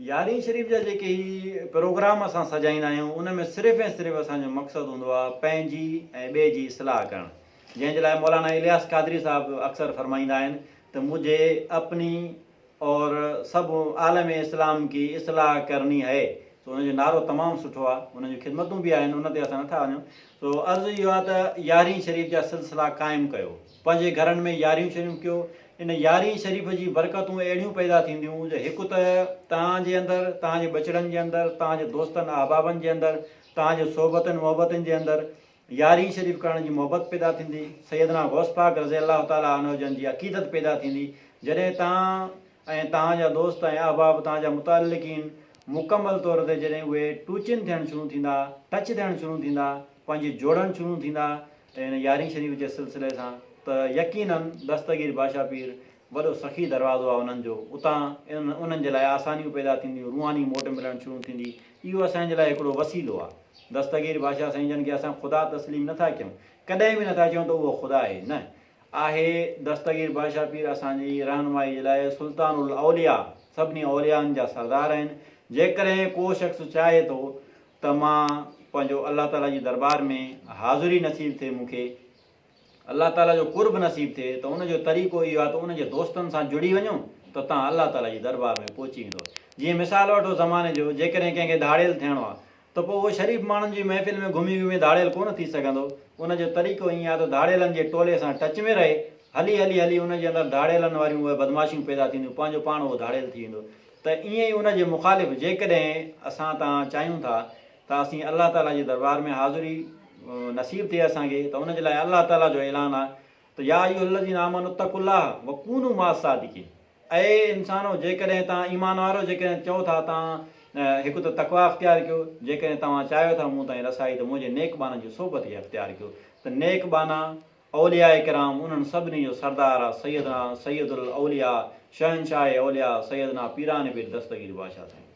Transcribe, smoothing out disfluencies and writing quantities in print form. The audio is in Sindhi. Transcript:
يارهين شريف جا جيڪي هي پروگرام اسان سجائيندا آهيون ان ۾ صرف ۽ صرف اسان جو مقصد هوندو آهي پنهنجي ۽ ٻئي جي اصلاح ڪرڻ جنهن جي لاء مولانا الياس قادري صاحب اڪثر فرمائيندا آهن ته مجهي اپني اور سب عالم اسلام ڪي اصلاح ڪرني هي سو ان جو نعرو تمام سٺو آهي انهن جون خدمتون به آهن ان تي اسان نٿا وڃون سو عرض اهو آهي ته يارهين شريف جا سلسلا قائم ڪيو پنهنجي گهرن ۾ يارهيون شريف ڪيو ان يارهين شريف جي برڪتون اهڙيون پيدا ٿينديون جو هڪ ته توهان جي اندر توهان جي ٻچڙن جي اندر توهان جي دوستن احبابن جي اندر توهان جي صحبتن محبتن جي اندر يارهين شريف ڪرڻ جي محبت پيدا ٿيندي، سيدنا غوث پاڪ رضي الله تعالٰي عنه جن جي عقيدت پيدا ٿيندي، جڏهن توهان ۽ توهان جا دوست ۽ احباب، توهان جا متعلقين مڪمل طور تي جڏهن اهي ٽوچن ٿيڻ شروع ٿيندا، ٽچ ٿيڻ شروع ٿيندا، پنهنجي جوڙڻ شروع ٿيندا ته ان يارهين شريف جي سلسلي سان ته يقيناً دستگير بادشاهه پير وڏو سخي دروازو آهي انهن جو، اتان انهن جي لاء آسانيون پيدا ٿينديون، روحاني موٽ ملڻ شروع ٿيندي، اهو اسان جي لاء هڪڙو وسيلو آهي. دستگير بادشاهه سائين جن کي اسان خدا تسليم نه ٿا ڪيون، ڪڏهن به نه ٿا چئون ته اهو خدا آهي، نه آهي دستگير بادشاهه پير اسان جي رهنمائي جي لاء سلطان الاولياء، سڀني اوليائن جا سردار آهن، جيڪڏهن ڪو شخص چاهي ٿو ته مان پنهنجو الله تعاليٰ جي درٻار ۾ حاضري نصيب ٿئي مون کي الله تعاليٰ جو قرب نصيب ٿئي ته ان جو طريقو اهو آهي ته ان جي دوستن سان جڙي وڃو ته توهان الله تعاليٰ جي دربار ۾ پهچي ويندؤ. جيئن مثال وٺو زماني جو جيڪڏهن ڪنهن کي ڌاڙيل ٿيڻو آهي ته پوء اهو شريف ماڻهن جي محفل ۾ گهمي گهمي ڌاڙيل ڪونه ٿي سگهندو. ان جو طريقو ائين آهي ته ڌاڙيلن جي ٽولي سان ٽچ ۾ رهي، هلي هلي هلي ان جي اندر ڌاڙيلن واريون اهي بدمعاشيون پيدا ٿينديون، پنهنجو پاڻ اهو ڌاڙيل ٿي ويندو. ته ائين ئي ان جي مخالف جيڪڏهن اسان توهان چاهيون ٿا ته اسين الله تعاليٰ جي دربار ۾ حاضري نصيب ٿئي اسان کي ته ان جي لاء الله تعاليٰ جو اعلان آهي ته يا ايها الذين آمنوا اتقوا الله وڪونوا مع الصادقين اي انسانو جيڪڏهن توهان ايمان وارو جيڪڏهن چئو ٿا توهان هڪ ته تقويٰ اختيار ڪيو جيڪڏهن توهان چاهيو ٿا مون تائين رسائي ته منهنجي نيڪ ٻانهن جي صحبت کي اختيار ڪيو ته نيڪ ٻانها اولياء ڪرام انهن سڀني جو سردار آهي سيدنا سيد الاولياء شهنشاهه اولياء سيدنا پيران پير دستگير بادشاهه سائين.